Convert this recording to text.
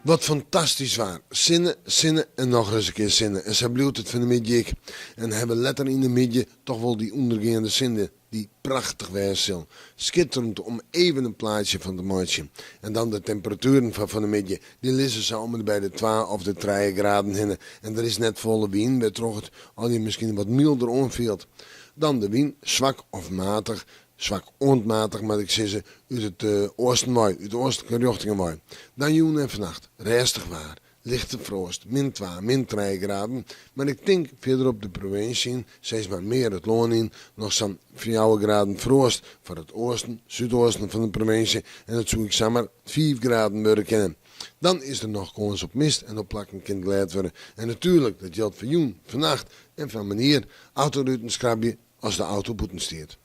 Wat fantastysk waar. Sinne, sinne en nochris in kear sinne. En sa bliuwt it fan 'e middei ek. En hawwe letter yn 'e middei toch wol dy ûndergeande sinne dy't prachtich wêze sil. Skitterend om even in plaatsje fan te meitsjen. En dan de temperatueren fan fan 'e middei. Dy lizze sa om en by de twa of de trije graden hinne. En der is net folle wyn, wêrtroch it allegear miskien wat mylder oanfielt. Dan de wyn, swak of matich, swak oant matich moat ik sizze, út it oasten wei, út oastlike rjochtingen wei. Dan jûn en fannacht, rêstich waar, lichte froast, min twa, min trije graden, mar ik tink fierder op de provinsje yn, sis mar mear it lân yn, noch sa'n fjouwer graden froast foar it oasten, súdoasten fan de provinsje en it soe ek samar fiif graden wurde kinne. Dan is der noch kâns op mist en op plakken kin it glêd wurde. En natuerlik, dat jildt foar jûn, fannacht en fan moarnier, autoruten skrabje as de auto bûten stiet.